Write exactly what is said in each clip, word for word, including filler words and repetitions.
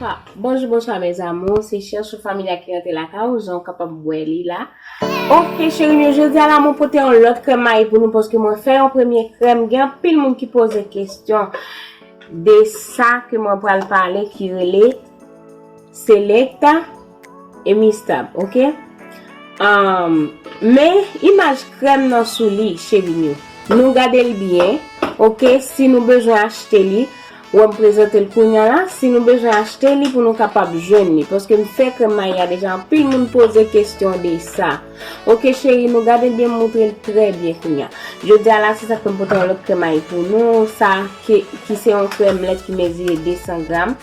Ah, bonjou, bonswa, mes amours. Se Chèchou Familya ki rantre lakay ou, jan w kapab wè li la. Oke, cheri m yo, jodi a la, mwen pote yon lòt krèm mayi pou nou, paske mwen fè yon premye krèm. Gen anpil moun ki poze kesyon de sa ke mwen pral pale, ki rele Selecta e Mistab, oke? Um, men imaj krèm nan sou li, cheri m yo. Nou gade l byen, oke? Si nou bezwen achte li, wè m prezante l kounye a la. Si nou bezwen achte li pou nou kapab jwenn li, paske m fè krèm mayi a deja, anpil moun poze kesyon de sa. Oke, cheri, nou gade l byen, m montre l trè byen kounye a. Jodi a la, se sa k fè m pote yon lòt krèm mayi pou nou. Sa ki, ki se yon krèm lèt ki mezire de san gram.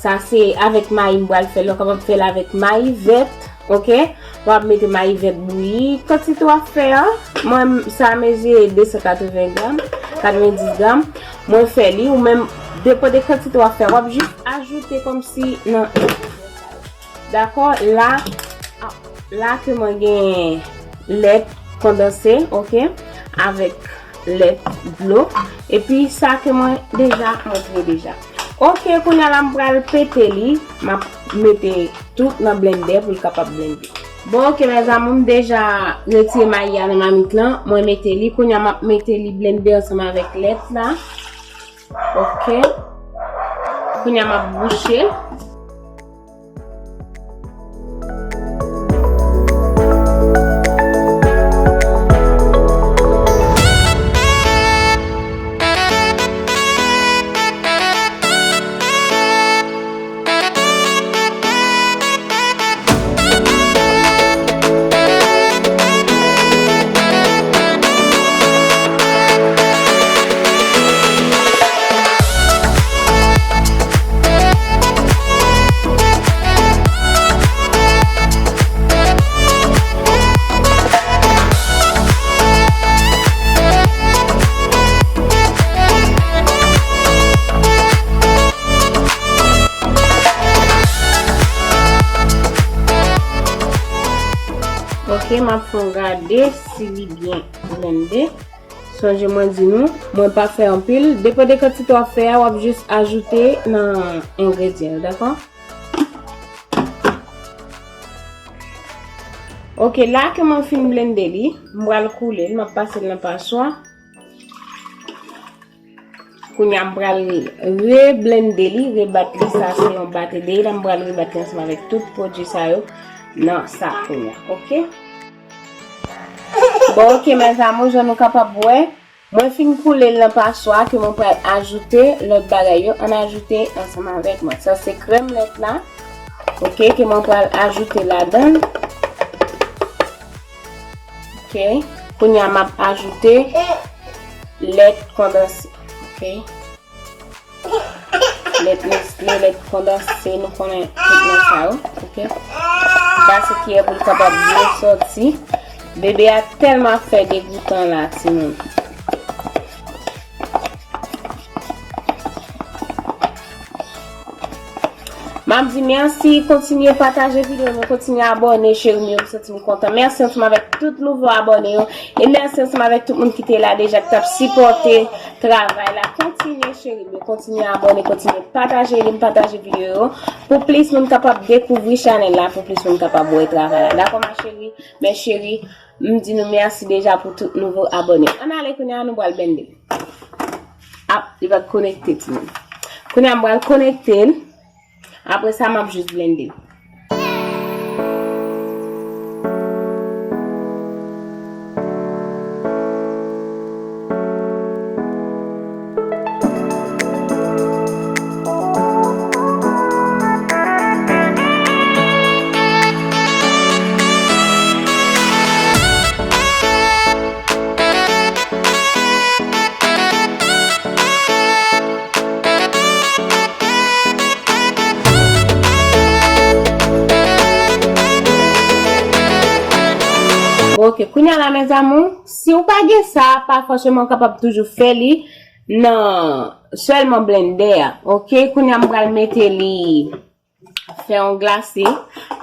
Sa se avèk mayi m pral fè l. Ou kapab fè l avèk mayi vèt, oke? W ap mete mayi vèt bouyi. Kantite w ap fè a, mwen, sa mezire de san katreven gram, katrevenndis gram. Mwen fè li, ou menm, depann de kantite w ap fè. W ap jis ajoute kòmsi nan Dakò, la, la ke mwen gen lèt kondanse, oke, avèk lèt dlo, epi sa ke mwen deja montre deja. Oke, kounye a la m pral pete li, m ap mete tout nan blendè pou l kapab blende. Bon, oke, mes amours, m deja retire mayi a nan mamit lan, mwen mete li, kounye a m ap mete li blende ansanm avèk lèt la. Oke. Kounye a m ap bouche l. Oke, m ap fè yon gade si li byen blende. Sonje mwen di nou, mwen pa fè anpil. Depann de kantite w ap fè a, w ap jis ajoute nan engredyan yo, dakò? Oke, la ke mwen fin blende li, m pral koule l, m ap pase l nan paswa. Kounye a m pral reblende li, rebat li, sa se yon bat e de, la m pral rebat li ansanm avèk tout pwodui sa yo nan sa kounye a, oke? Bon, oke, mes amours, jan nou kapab wè, mwen fin koule l nan paswa ke mwen pral ajoute lòt bagay yo, ann ajoute ansanm avèk mwen. Sa se krèm lèt la, oke, ke mwen pral ajoute ladan l. Oke, kounye a m ap ajoute lèt kondanse, oke? Lèt Nestle, lèt kondanse, nou konnen tout non sa yo, oke? Pase kiyè pou l kapab byen sòti. Bebe a tèlman ap fè degoutan la, timoun. M ap di mèsi, kontinye pataje videyo nou, kontinye abòne, cheri m yo, m santi m kontan. Mèsi ansanm avèk tout nouvo abòne yo, e mèsi ansanm avèk tout moun ki te la deja, ki t ap sipòte travay la. Kontinye, cheri m yo, kontinye abòne, kontinye pataje, ede m pataje videyo yo, pou plis moun kapab dekouvri chanèl la, pou plis moun kapab wè travay la. Dakò, ma chérie? Mes chéries, m di nou mèsi deja pou tout nouvo abòne. Ann ale kounye a, nou pral blende. Ap, li pa t konekte, timoun. Kounye a, m pral konekte l. Apre sa, m ap jis blende l. Oke, kounye a la, mes amours, si w pa gen sa, pa fòseman w kapab toujou fè li nan sèlman blendè a. Oke, kounye a m pral mete li fè yon glase.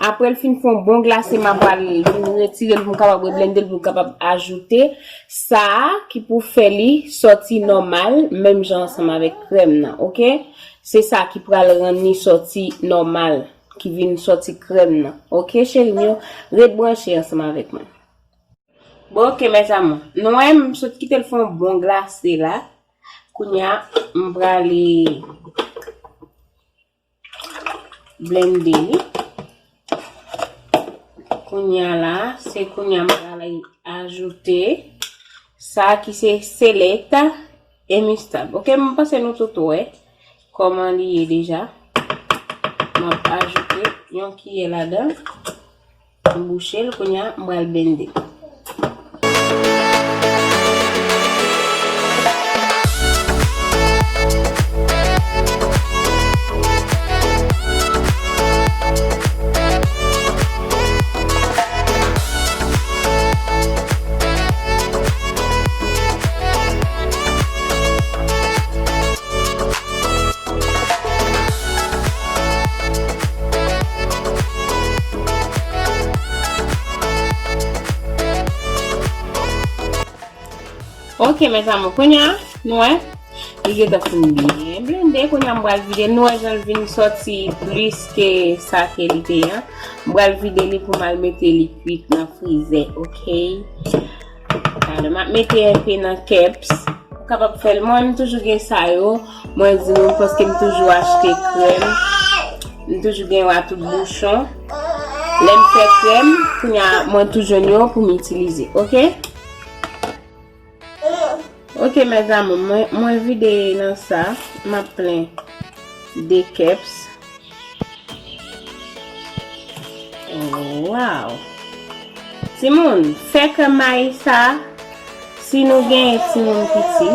Apre l fin fè yon bon glase, m a pral vin retire l pou m kapab reblende l, pou m kapab ajoute sa a ki pou fè li sòti nòmal, menm jan ansanm avèk krèm nan, oke? Se sa ki pral rann li sòti nòmal, ki vin sòti krèm nan. Oke, cheri m yo, ret branche ansanm avèk mwen. Bon, oke, mes amours. Nou wè, m sot kite l fè yon bon glase la. Kounye a, m prale blende li. Kounye a la, se kounye a m prale ajoute sa ki se select e mustard. Oke, m panse nou tout wè kòman li ye deja. M ap ajoute yon kiyè ladan. M bouche l, kounye a, m pral blende. Oke, mes amours, kounye a, nou wè, li gentan fin byen blende, kounye a m pral vide, nou wè jan l vin sòti plis ke sa ke li te ye an. M pral vide li pou m al mete li kwit nan frizè, oke? Talè m ap mete enpe nan kèps. Ou kapab fè l. Mwen, m toujou gen sa yo. Mwen di nou, paske m toujou achte krèm. M toujou gen yo a tout bouchon. Lè m fè krèm, kounye a, mwen tou jwenn yo pou m itilize, oke? Oke, mes amours, mwen, mwen vide nan sa. M ap plen de kèps. Wow! Timoun, fè krèm mayi sa, si nou genyen timoun piti,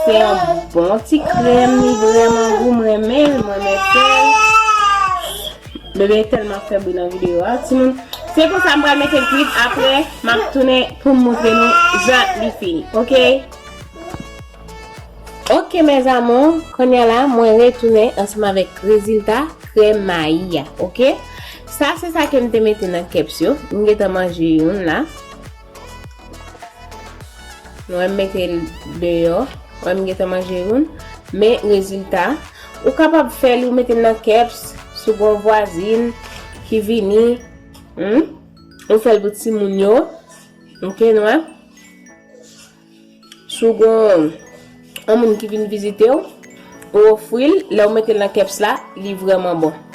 se yon bon ti krèm, li vrèman gou, m renmen l, mwen renmen fè l. Bebe tèlman fè bri nan videyo a, timoun. Se konsa m pral mete l kwit, apre, m ap tounen pou m montre nou jan li fini, oke? Oke, mes amours, kounye a la, mwen retounen ansanm avèk rezilta krèm mayi a, oke? Sa, se sa ke m te mete nan kèps yo. M gentan manje youn la. Nou wè m mete l deyò. Wè m gentan manje youn. Men rezilta, ou kapab fè l, ou mete l nan kèps, si w gen yon vwazin ki vini, hmm? Ou fè l pou timoun yo. Oke, nou wè? Si w gen yon moun ki vin vizite w, ou ofri l, lè w mete l nan kèps la, li vrèman bon.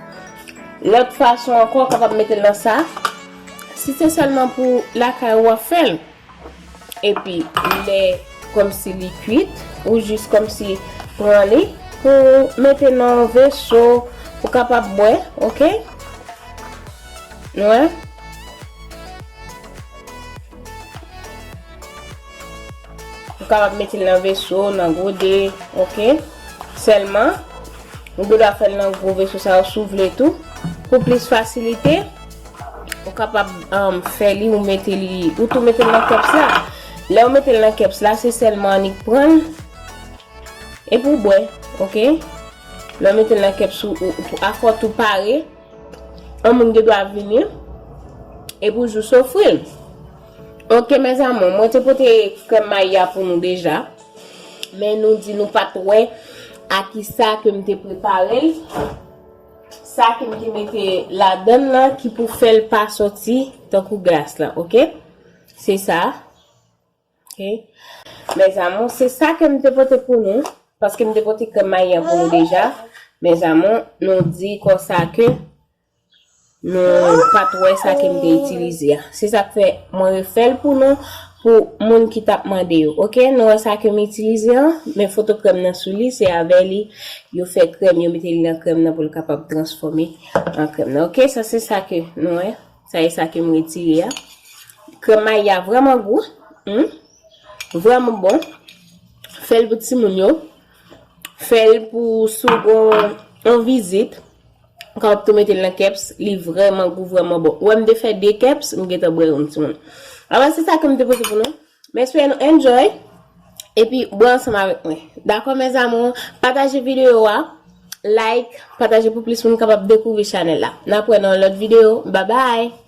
Lòt fason ankò, w kapab mete l nan sa. Si se sèlman pou lakay ou w ap fè l, epi lè kòmsi li kwit, ou jis kòmsi pran li pou mete nan yon veso, ou kapab bwè, oke? Nou wè? Ou kapab mete l nan veso, nan gode, oke? Sèlman, ou gen dwa fè l nan gwo veso sa yo si w vle tou. Pou plis fasilite, ou kapab, um, fè li, ou mete li, ou tou mete l nan kèps la. Lè ou mete l nan kèps la, se sèlman annik pran l, epi w bwè, oke? Lè w mete l nan kèps ou, ou, ou, afò tou pare, yon moun gen dwa vini, epi w jis ofri l. Oke, mes amours, mwen te pote krèm mayi a pou nou deja, men nou di nou pa t wè a kisa ke m te prepare l, sa ke m te mete ladann nan ki pou fè l pa sòti tankou glas la, oke? Se sa. Oke. Mes amours, se sa ke m te pote pou nou, paske m te pote krèm mayi an pou nou deja. Mes amours, nou di konsa ke nou pa t wè sa ke m te itilize a. Se sa k fè mwen refè l pou nou, pou moun ki t ap mande yo. Oke, nou wè sa ke m itilize an, men foto krèm nan sou li, se avè li yo fè krèm, yo mete li nan krèm nan pou l kapab transfòme an krèm nan. Oke, sa se sa ke nou wè. Sa e sa ke m retire a. Krèm mayi a vrèman gou. Hmm? Vrèman bon. Fè l pou timoun yo. Fè l pou si w gen yon vizit. Ou kapab tou mete l nan kèps. Li vrèman gou, vrèman bon. Ou wè m te fè de kèps, m gentan bwè youn, timoun. Alò, se sa ke m te pote pou nou. M espere nou enjoy. Epi, bwè ansanm avèk mwen. Dakò, mes amours? Pataje videyo a. Like, pataje pou plis moun kapab dekouvri chanèl la. N ap wè nan yon lòt videyo. Bye bye!